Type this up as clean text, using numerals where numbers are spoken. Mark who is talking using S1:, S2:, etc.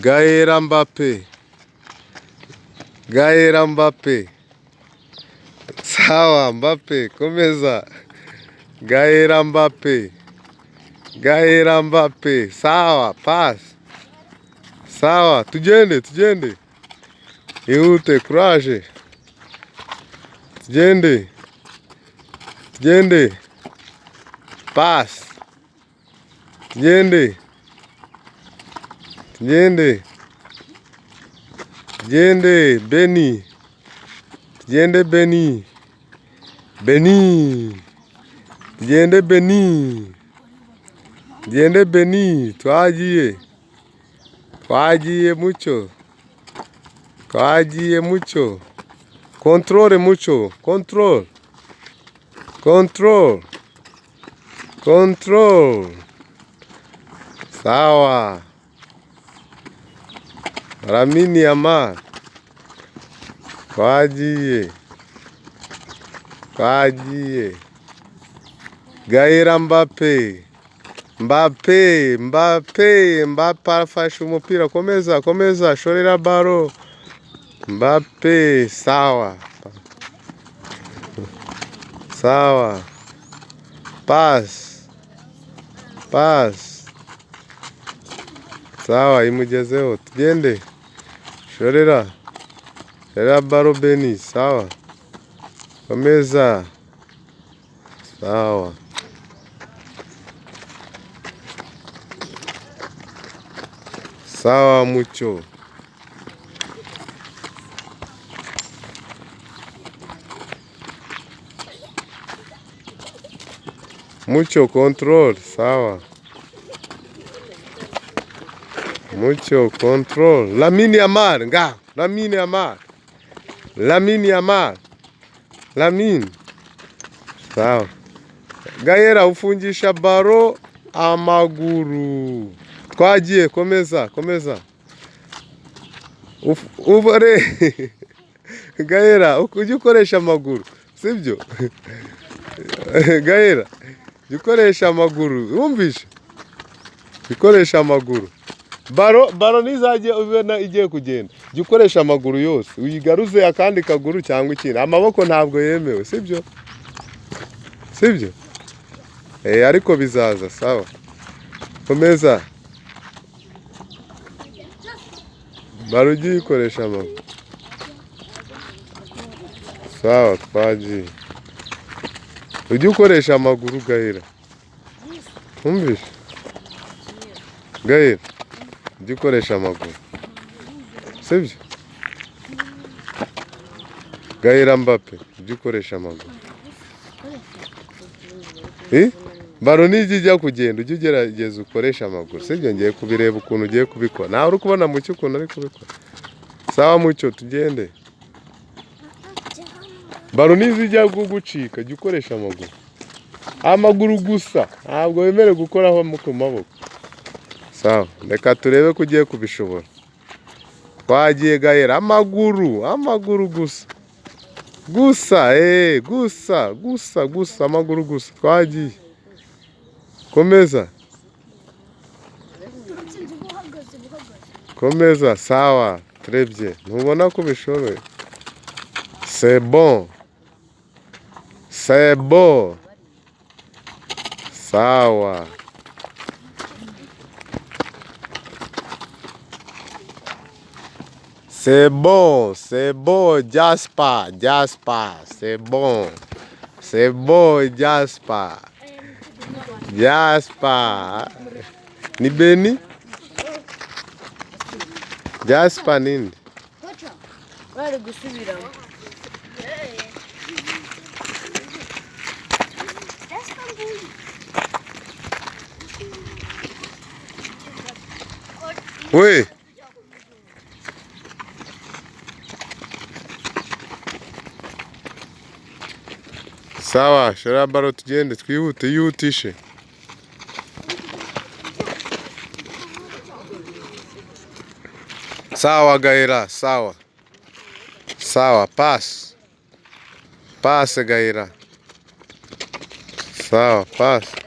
S1: Gaël Mbappe. Gaël Mbappe. Sawa Mbappe, komeza. Gaël Mbappe. Gaël Mbappe. Sawa, pass. Sawa, tugende, tugende. Ihute, courage. Tugende. Tugende. Pass. Tugende. Tugende. Tugende, Beni. Tugende Beni. Beni. Tugende Beni. Tugende Beni. Twagiye. Twagiye Mucyo. Twagiye Mucyo. Control Mucyo. Control. Control. Control. Sawa. Lamine Yamal. Twagiye. Twagiye. Gaël Mbappe. Mbappe, Mbappe, Mbappe afashe umupira. Komeza, komeza, shorera ballon. Mbappe, sawa. Sawa. Pass. Pass. Sawa, imugezeho. Tugende. Shorera. Shorera ballon Beni, sawa. Komeza. Sawa. Sawa Mucyo. Mucyo control, sawa. Mucyo control. Lamine Yamal, nga. Lamine Yamal. Lamine Yamal. Lamine. Sawa. Gaël ufungisha ballon amaguru. Twagiye, komeza, komeza. Ubare Gaël, ujye ukoresha amaguru, sibyo? Gaël, jya ukoresha amaguru, wumvishe? Jya ukoresha amaguru. Ballon, ballon ntizajye ubona igiye kugenda. Jya ukoresha amaguru yose, uyigaruze akandi kaguru cyangwa ikindi. Amaboko ntabwo yemewe, sibyo? Sibyo? Eh, ariko bizaza, sawa. Komeza. Ballon ujye uyikoresha amaguru. Sawa, twagiye. Ujye ukoresha amaguru Gaël. Wumvishe? Gaël, ujye ukoresha amaguru. Sibyo? Gaël Mbappe, ujye ukoresha amaguru. Eh? Ballon nijya ijya kugenda ujye ugerageza ukoresha amaguru. Sibyo? Ngiye kubireba ukuntu ugiye kubikora. Nawe uri kubona Mucyo ukuntu ari kubikora. Sawa Mucyo, tugende. Ballon nizijya kugucika jya ukoresha amaguru. Amaguru gusa, ntabwo wemerewe gukoraho ku maboko. Sawa, reka turebe ko ugiye kubishobora. Twagiye Gaël, amaguru, amaguru gusa. Gusa, eh, gusa, gusa, gusa, amaguru gusa. Twagiye. Komeza. Komeza, sawa, très bien. Ntubona ko ubishoboye? C'est bon. C'est bon. Sawa. C'est bon, Jasper, Jasper, c'est bon. C'est bon, Jasper. Jasper. Ni Beni? Jasper ninde?
S2: Bari gusubiramo.
S1: We. Sawa, shora ballon tugende twihute, yihutishe. Sawa Gaël, sawa. Sawa, pass. Pass Gaël. Sawa, pass.